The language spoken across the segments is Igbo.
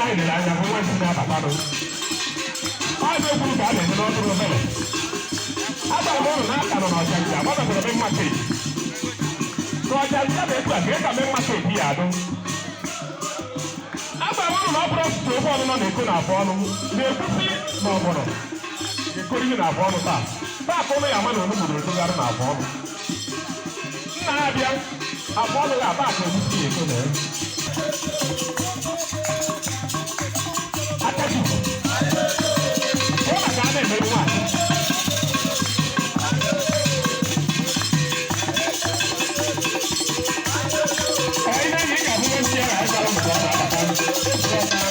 na anyị lere anya hụ nwa nsi na-abatanụ. Ọ bụ ekwuru ka a na-eme n'ọtụrụ obere. Agwara m ụnụ na aka nọ n'Ọchanja, gbadọtara main market. N'Ọchanja bụ etu a ka ị ka main market ya adụ. Agwara m ụnụ na ọ bụrụ ọtụtụ ofe ọnụnọ na-eko na afọ ọnụ na-ekwusi na ọgbọnọ ga-ekori ihe na afọ ọnụ taa. Taa ka ụnụ ya ama na onugbu na-etogharị na afọ ọnụ. Nna ya bịa, afọ ọnụ ga-ata aka egusi ya eko na ya. Akachukwu, ọ maka a na-emeri nwaanyị. Ọ ị na-enye ị ga-abụ onye ntị ya na ịgwara ụmụ ka ọ na-abata.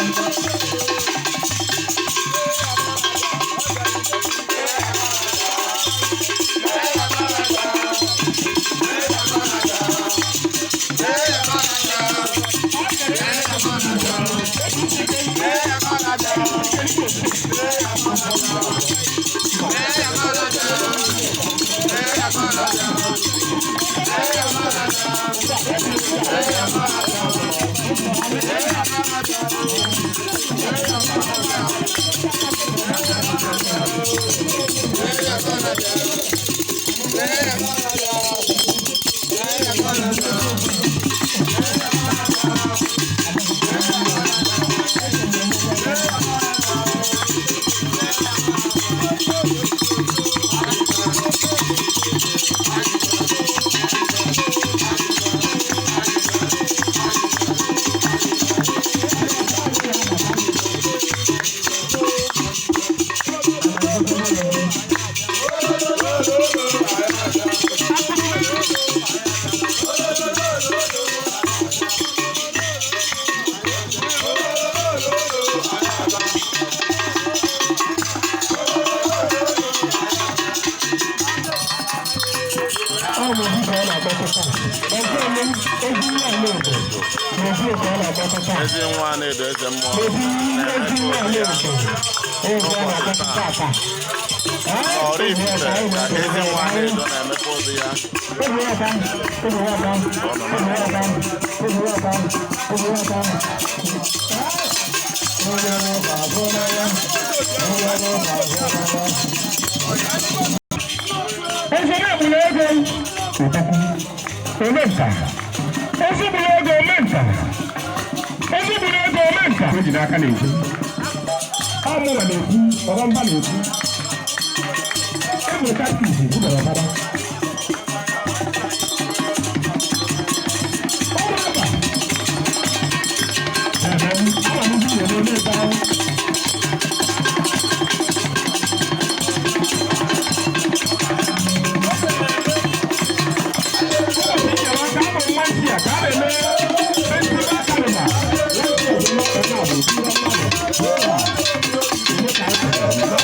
Ọ bụ obi ka ọ na-akpọtụ taa. Ọzọ eme ezi nwa ala obodo na obi ka ọ na-akpọtụ taa. Ezi nwa na-edo eze mmụọ Obi ezi na-emepe nwa obi ala ya obodo oge ọ na-akpọtụ taa taa. Oraifite ka ezi nwa na-edo na-emepe obi ya. Eze na-egburu ego omenka, eze gburu ego omenka, eze gburu ego omenka. O ji n'aka na-ekwu, ọ mụnwa na-ekwu, ọrọmba na-ekwu. Egburu katkis kwubara ọbara. Ụmụaka. Ehe, ama m ndị na-eme ebe ahụ. Ụbọchị nkewa ka a mụrụ nwa nsị a ka a na-eme festival carnival. Nwa nsị a bụ onye a bụ okpuru mmadụ. N'ụlọ a, eme ka anyị kọrọ.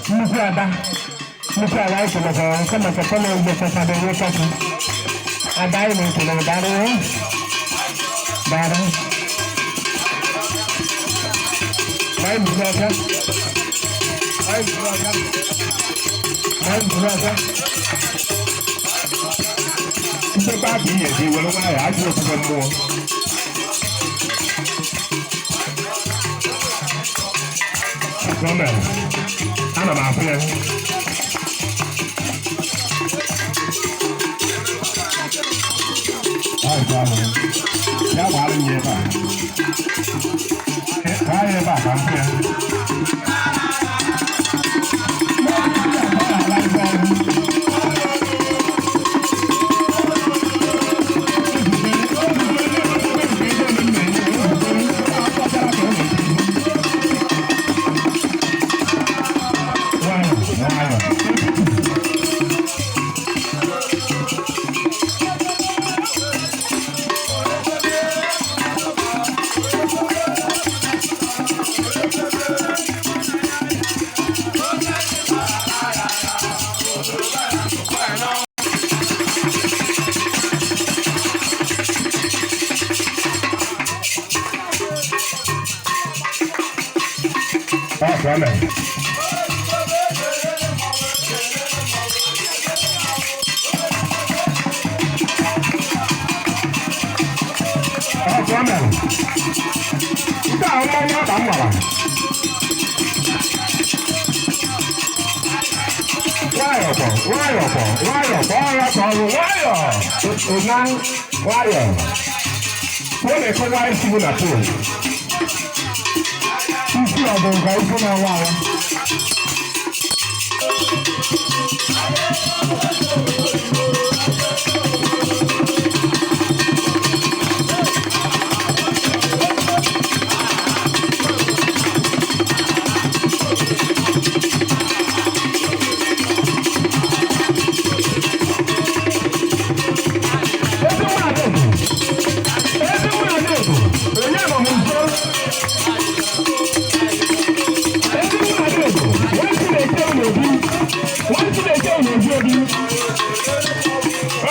Nnukwu ada, nnukwu ada, anyị kelekwara nke maka kọma igbe chọtara onye chọtụ. Ada, anyị na-ekele, dara dara. Anyị buru aka, anyị buru aka, anyị buru aka. Nchekwa aka ihe dị were nwayọọ ajọ ofufe mmụọ. Gọọmenti, ana m afụ ya. Ọ bụ ahụ. Ya gbara m ya ebe a. Gbaa ya ebe a ka m fụ ya. N'oge ndị a ka ọ na-ala ife ọrụ. Nwayọ, nwayọ. Ọ ka o mere. Ọ ka o mere. Nke a mmanya ọka m gbara. Nwayọ kwọ, nwayọ kwọ, nwayọ kwọ, ọya ka ọrụ, nwayọ. Ụna, nwayọ. Ọ na-ekọwa isi bụ na pol. Isi ọ bụ nka isi na-awa awa. Ezi nwa Adaedo, ezi nwa Adaedo, onye nọ m nso. Ezi nwa Adaedo, nwa Chineke n'obi, nwa Chineke n'obi obi.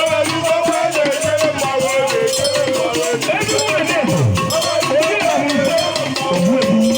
Ezi nwa Adaedo, onye nọ m nso, ogbu ebi.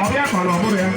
Ọ bịa ka ọ na ọ bụrụ ya.